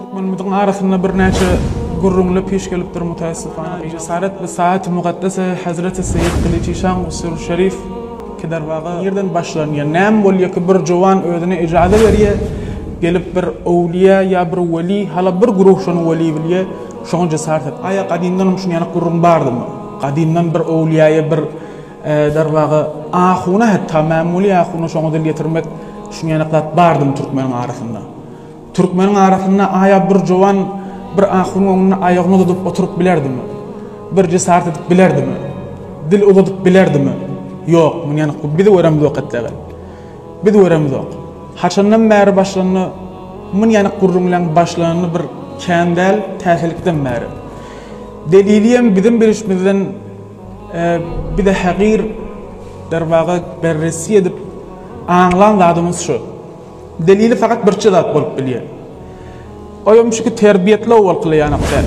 Türkmenimiziň arasynda birnäçe gürrüňler piş gelipdir mutaessifana. Jesaret bi saati mukaddese Hazreti Seýit Gylyç Işan Gusur Şerif ki derwaga nirden başlanýar? Näme bolýar ki bir jowan özüne ijaza berýär, gelip bir owliýa ýa bir weli, hala bir guruh şony weli bilýär, şoňa jesaret et. Aýa gadymdanam şuny ýaly gürrüň bardymy? Gadymdan bir owliýaýa bir derwaga ahuna hatda mämuly ahuna şoňa dil ýetirmek şuny ýaly zat bardymy türkmeniň arasynda? Türkmeniň arasynda aýa bir jowan bir ahunyň öňünde aýagyny uzadyp oturyp bilerdimi? Bir jesaret edip bilerdimi? Dil uzadyp bilerdimi? Ýok, muny ýanyk biz göremzok etlegel. Biz göremzok. Haçandan bäri başlandy, muny ýanyk gürrüňleň başlanany bir kän däl, täzelikden bäri. Deliliem biziň bilişimizden bize hagyr derwaga berresi edip aňlan zadymyz şu. Delili fakat birçe zat bolup bilýär. Oýam şu ki terbiýetli owalkyly ýanak däl.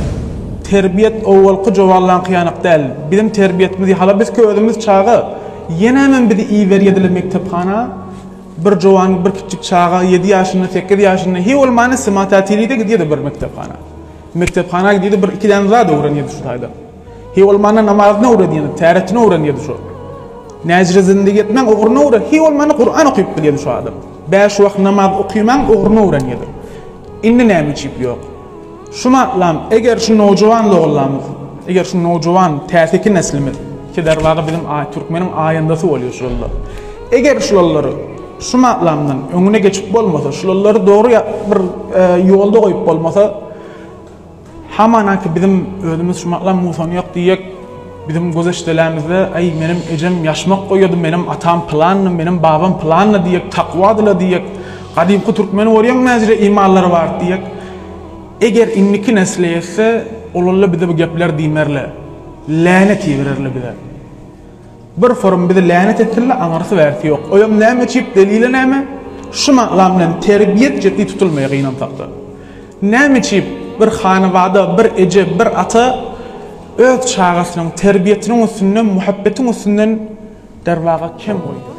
Terbiýet owalky jowallaňky ýanak däl. Biziň terbiýetimiz hala biz ki özümiz çaga. Ýenämem bizi iberýediler mekdephana. Bir jowan bir kiçjik çaga ýedi ýaşynda sekiz ýaşynda hiý bolmanda Simatätilide gidýedi bir mekdephana. Mekdephana gidýedi bir iki däne zat öwrenýedi şu taýda. Hiý bolmanda namazyny öwrenýedi, täretini öwrenýedi şu. Näjre zindigi etmäň ugruny öwren, hiý bolmanda Kuran okyp bilýedi şu adam. Bäş wagt namaz okymaň ugruny öwrenýedi. Indi näme üçip ýok? Şu matlam eger şu nowjuwan dogullamyz, eger şu nowjuwan täseki neslimiz, ki derwaga biziň türkmeniň aýandasy bolýar şulallar. Eger şulallary şu matlamdan öňüne geçip bolmasa, şulallary dogry bir ýolda goýup bolmasa, Hamana ki bizim özümiz şumatlam musany ýok diýek, bizim gözeşdelämizde aý menem ejem ýaşmak goýady, menem atam pylandy, menem babam pylandy diýek, takwadyla diýek, gadymky türkmeni görýäň näjire imanlary bar diýek. Eger indiki nesle ýetse, olarla bize bu gepler diýmerler. Länet ibererler bize. Bir forum bizi länet etsinler aňyrsy bärsi ýok. Oýam näme çyp delili näme? Şu maklam bilen terbiýet jetdi tutulmaýa gynansakda. Näme çyp bir hanabada bir eje bir ata öz çagasynyň terbiýetiniň üstünden muhabbetiň üstünden derwaga kem goýýar.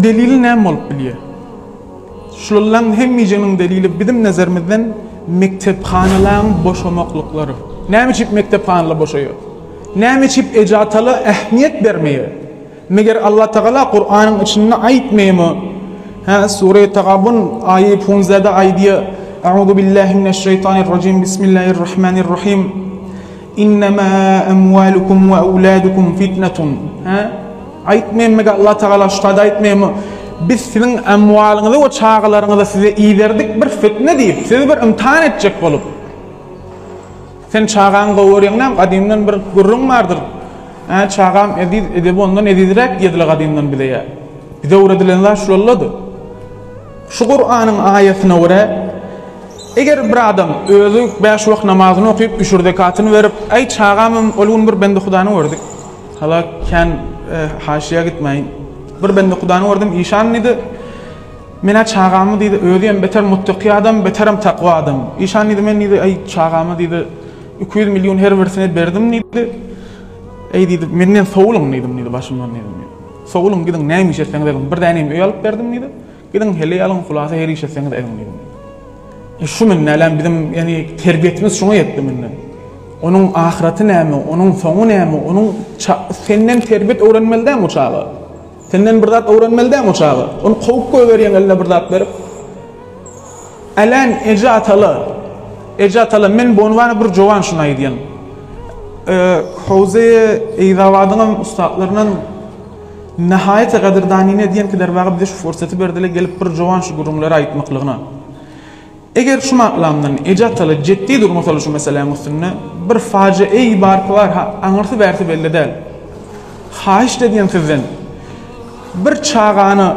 Delili näme bolup bilýär? Şulallaň hemmijiginiň delili biziň nezerimizden mekdephanalaň boşamaklyklary. Näme çyp mekdephanalar boşaýar? Näme üçin eje-atala ähmiýet bermeýär? Meger Allatagala Kuranyň içinde aýtmaýarmy? Hä, Sure Tagabun aýy punzada aýdýar, A'uzu billahi mineşşeýtanirrajim, Bismillahirrahmanirrahim. Innema amwalukum we awladukum fitnetun. Hä? Aýtmaýarmy meger Allatagala şu taýda aýtmaýarmy? Biz siziň amwalyňyzy we çagalaryňyzy size iberdik bir fitne diýip, sizi bir imtihan etjek bolup. Sen çagaňy gowy görýäň näme gadymdan bir gürrüň bardyr. Ä çagam eziz edebi ondan ezizräk diýediler gadymdan bize ýa. Bize öwredilen zat şulallady. Şu Kuranyň aýatyna görä eger bir adam özi bäş wagt namazyny okyp üşür zekatyny berip äý çagamam ol gün bir bende hudany gördük. Hala kän haşiýa gitmäýin. Bir bende hudany gördüm işan diýdi. Men-ä çagamy diýdi, özüem beter muttaky adam, beterem takwa adam. Işan diýdi, men diýdi, aý, çagama diýdi, 200 million her birisine berdim diýdi. Eý diýdi, menden sowulyň diýdim diýdi, başymdan diýdim. Sowulyň, gidiň, näme iş etseňiz ediň. Bir dänem öý alyp berdim diýdi. Gidiň, heleý alyň, hulasa her iş etseňiz ediň diýdim. E şu mündelem bizim, ýani terbiýetimiz şuňa ýetdi münde. Onuň ahyraty näme, onuň soňy näme, onuň senden terbiýet öwrenmeli dämi o çaga? Senden bir zat öwrenmeli dämi o çaga? Ony kowup goýberýäň eline bir zat berip. Älän eje atala, eje atala men bonwana bir jowan şuny aýdýan. Howzeýe Eýzabadyňam ussatlaryndan nihaýete gadyrdanyny edýän ki derwaga bize şu fursaty berdiler gelip bir jowan şu gürrüňleri aýtmaklygyna. Eger şu maklamdan eje-ataly jetdi durmasalar şu meseläň üstünde, bir fajia-eý barky bar, ha, aňyrsy-bärsi belli däl. Haýyşt edýän sizden, bir çagany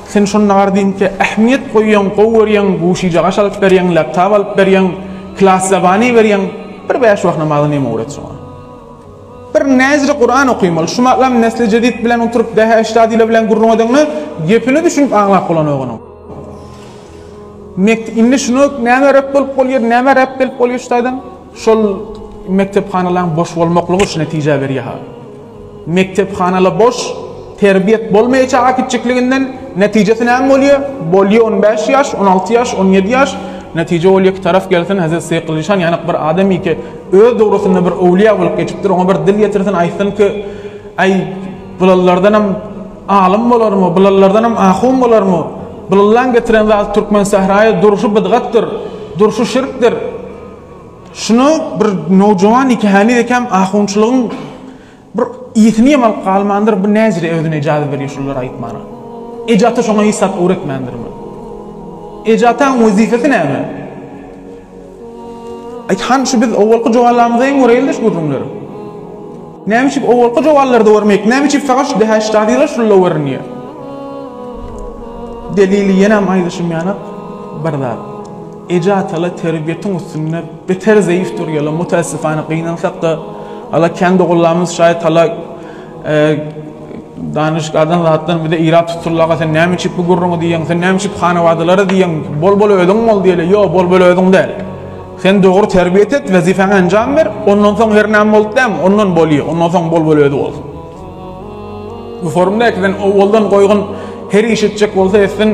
sen şonda gar diýinki ähmiýet goýýaň, gowy görýäň, guşijagaş alyp berýäň, laptop alyp berýäň, klas zabany berýäň, bir bäş wagt namazyny hem öwret şoňa. Bir näzire Kuran okymaly. Şu maklam nesli jedid bilen oturyp, dähe eşdadile bilen gürrüň edeňde, gepini düşünip aňlap bolanok onuň. Mekdep indi şuny näme rep bolup bolýar, näme rep gelip bolýar şu taýdan? Şol mekdephanalaryň boş bolmaklygy şu netijä berýär ha. Mekdephanala boş, terbiýet bolmaýar çaga kiçjikliginden, netijesi näme bolýar? Bolýar 15 ýaş, 16 ýaş, 17 ýaş. Netije bolýa ki taraf gelsin Hezret Seýit Gylyçhan ýanak bir adam ki öz döwresinde bir öwlüýä bolup geçipdir oňa bir dil ýetirsin aýtsyn ki aý bulallardanam alym bolarmy bulallardanam ahun bolarmy bulallaň getiren zady türkmen sähraýa durşy bydgatdyr durşy şirkdir şuny bir nowjawan iki heniz ekem ahunçylygyň Bir ysyny hem alyp galmandyr, bu näjire özüne ijaza berýär şulary aýtmana? Eje-ata şoňa hiç zat öwretmändirmi? Eje-ataň wezipesi näme? Aýt, hany şu biz owalky jowanlarymyza hem göreýeli-de şu gürrüňleri. Näme üçin owalky jowanlarda görmeýik? Näme üçin fakat şu dähäşdadylar şulla görünýär? Delili ýenem aýdyşym ýanak bir zat. Eje-atalar terbiýetiň üstünde beter zeýif durýarlar, mutaessifana gynansakda hala kän doganlarymyz şaýat hala danyşgadan zatdan bize irap tuturlaga sen näme üçin bu gürrüňi diýýäň, sen näme üçin hanawadalara diýýäň, bol bol özüň bol diýeli, ýok bol bol özüň däl. Sen dogry terbiýet et, wezipäňi enjam ber, ondan soň her näme boldy dämi, ondan bolýar, ondan soň bol bol özi bolsun. Bu forumda sen owaldan goýgun her iş etjek bolsa etsin,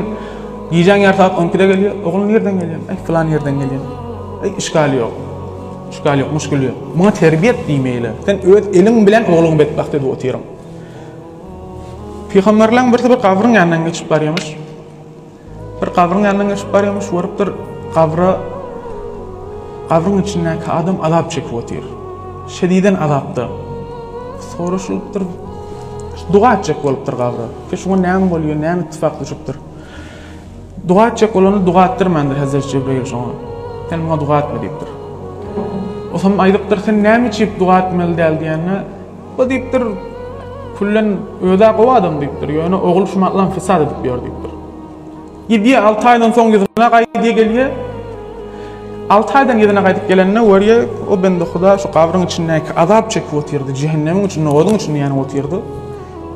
Gijäň ýary sagat on ikide gelýär. Ogul nirden gelýäň? Aý, pylan ýerden gelýän. Aý, işgal ýok. Işgal ýok, muşkil ýok. Muňa terbiýet diýmeýler. Sen öz eliň bilen ogluňy betbagt edip otyryň. Pygamberleň birisi bir gabryň ýanyndan geçip barýarmyş. Bir gabryň ýanyndan geçip barýarmyş, görüpdir, gabra gabryň içindäki adam azap çekip otyr. Şediden azapda. Soraşylypdyr, duga etjek bolupdyr gabra. Ki şuňa näme bolýar, näme ittifak düşüpdir. Duga etjek bolanda duga etdirmändir Hezreti Jebreýil şoňa. Sen muňa duga etme diýipdir. Osam aýdypdyr, sen näme üçin duga etmeli däl diýende, bu diýipdir, küllen özä gowy adam diýipdir, ýöne ogul şumatlam fesat edip ýör diýipdir. Gidýär, alty aýdan soň ýüzüne gaýdýar gelýär. Alty aýdan ýüzüne gaýdyp gelende görýär, o bende Huda şu gabryň içindäki azap çekip otyrdy, jehennemiň içinde, oduň içinde ýanyp otyrdy.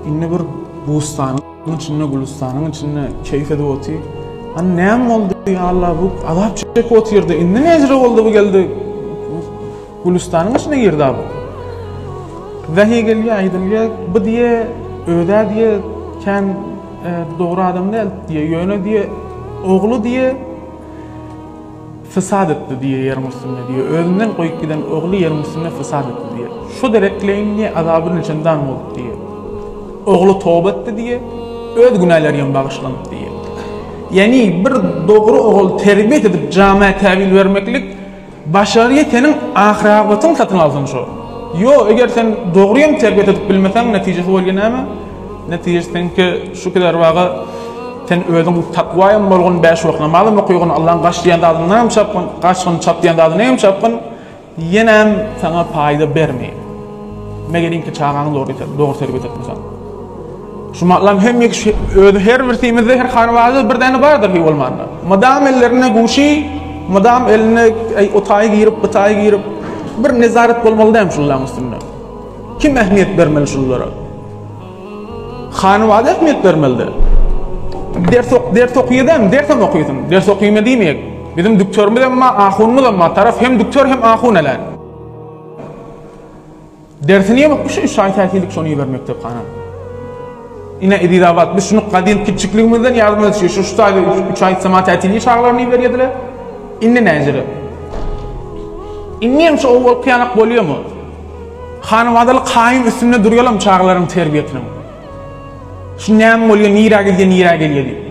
Indi bir bustanyň içinde, gülüstanyň içinde keýp edip otyr. Hany näme boldy, ýa Allah, bu azap çekip otyrdy, indi näjire boldy bu geldi, gülüstanyň içine girdi bu. Wähiý gelýär, aýdylýar, bu diýe, özä diýe, kän e, dogry adam däl diýe, ýöne diýe, ogly diýe, Fysat etdi diýýär ýeriň üstünde diýýär. Özünden goýup giden ogly ýeriň üstünde fysat etdi diýýär. Şo derekleýin diýýär azaby niçendan bolup diýýär. Ogly toba etdi diýýär. Öz günäleri hem bagyşlanyp diýýär. Ýagny bir dogry ogul terbiýet edip jamä täwil bermeklik başarýa seniň ahyragybatyňy satyn alsyn şo. Ýo eger sen dogry hem terbiýet edip bilmeseň netijesi bolýa näme? Netijesi seňki şu kiderbaga sen özüň takwaýam bolgun, bäş wagt namazam okygyn, Allaň gaç diýen zadyndanam çapgyn, gaçgyn, çap diýen zadyna hem çapgyn, ýenem saňa paýda bermeýär. Megeriňki çagaňy dogry dogry terbiýet etmeseň. Şu matlam hem özi her bir simizde her hanabada bir däne bardyr hiý bolmanda. Mydam ellerinde guşy, mydam eline o taýy girip, bu taýy girip bir nezaret bolmaly dämi şularyň üstünde. Kim ähmiýet bermeli şulara? Hanybada ähmiýet bermelide. Ders ok, ders okyýadam, dersem okysyn. Ders okyma diýmeýek. Bizim düktorymyz hem bar, ahunymyz hem bar. Taraf hem düktor hem ahun elän. Dersini hem okmuş, 3 aý tätillik şony iber mekdephana. Ine Ezizabat, biz şunu gadym kiçjikligimizden ýadymyza düşýär. Şu şu taýda 3 aý sama tätillik çagalaryny iberýärdiler. Indi näjere? Indi hem şu owalky ýanak bolýarmy? Hanybadaly kaýym üstünde durýalam çagalaryň terbiýesiniň. Şu näme bolýar, nirä gidýär, nirä gelýär diýip.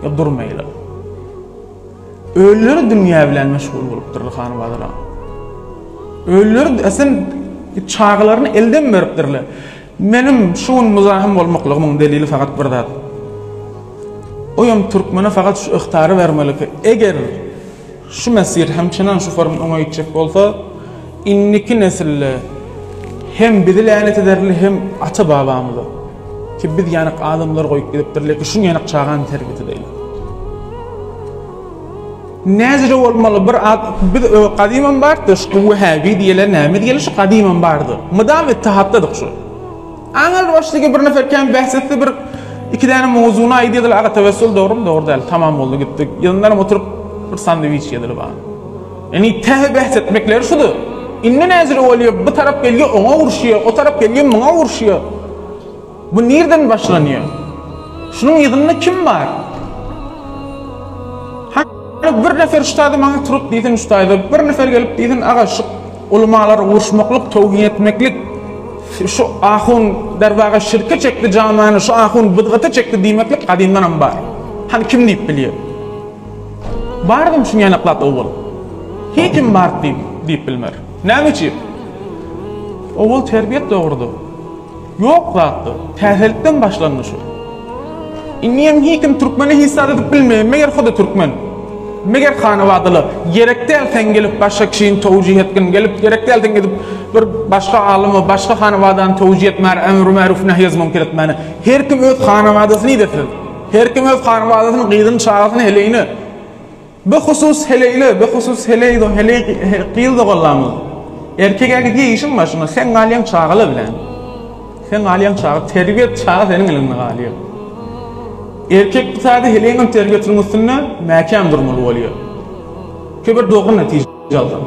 Ýa durmaýlar. Ölüleri dünýä bilen meşgul bolupdyrlar hanybadalar. Ölüleri esen çagalaryny elden beripdirler. Meniň şu gün muzahym bolmaklygymyň delili fakat bir zat. Oýam türkmene fakat şu yhtary bermeli ki, eger Şu mesir hem çynan şu form öňe gitjek bolsa, indiki nesilde hem bizi länet ederler hem ata babamyzy. Ki biz ýanak adamlar goýup gidipdirler ki şuň ýanak çagany terbiýet edeýler. Näzire bolmaly bir ad biz gadymam bardy şu Wehhabi diýilen näme diýeli şu gadymam bardy. Mydam ittihatdadyk şu. Aňal başlygy bir nefer kän bäs etse bir iki däne mowzuny aýdýardylar aga tewessül dogrumy dogry däl tamam boldy gitdi. Ýygynlaram oturyp bir sandwiç ýediler bana. Ýani täze bäs etmekleri şudy. Indi näzire bolýar bu tarap gelýär oňa uruşýar o tarap gelýär muňa uruşýar. Bu nirden başlanýar? Şunuň yzynda kim bar? Hany bir nefer şu taýda maňa turup diýsin şu taýda bir nefer gelip diýsin aga şu ulumalary uruşmaklyk towhin etmeklik şu ahun derwaga şirke çekdi jamany şu ahun bydgata çekdi diýmeklik gadymdanam bar. Hany kim diýip bilýär? Bardym şuny ýanaklap owal. Hiç kim bar diýip diýip bilmer. Näme üçin? Owal terbiýet dogrudy. Ýok zatdy. Täzelikden başlandy şu. Indiyem hiç kim türkmene hiç zat edip bilmeýär. Meger huda türkmen. Meger hanawadaly. Gerek däl sen gelip başga kişini towjih etgin. Gelip gerek däl sen gidip bir başga alymy, başga hanawadany towjih etmäne, emri märuf nehy ez münker etmäne. Her kim öz hanawadasyny idesin. Her kim öz hanawadasyny, gyzyny, çagasyny, heleýini. Be husus heleýle, be husus heleý do heleý gyz doganlarymyz. Erkek-ä gidýä işiň başyna, sen galýaň çagalar bilen. Sen galýaň çaga, terbiýe çaga seniň eliňde galýar. Erkek bu taýda heleýiňem terbiýesiniň üstünde mäkäm durmaly bolýar. Ki bir dogry netije alsaň.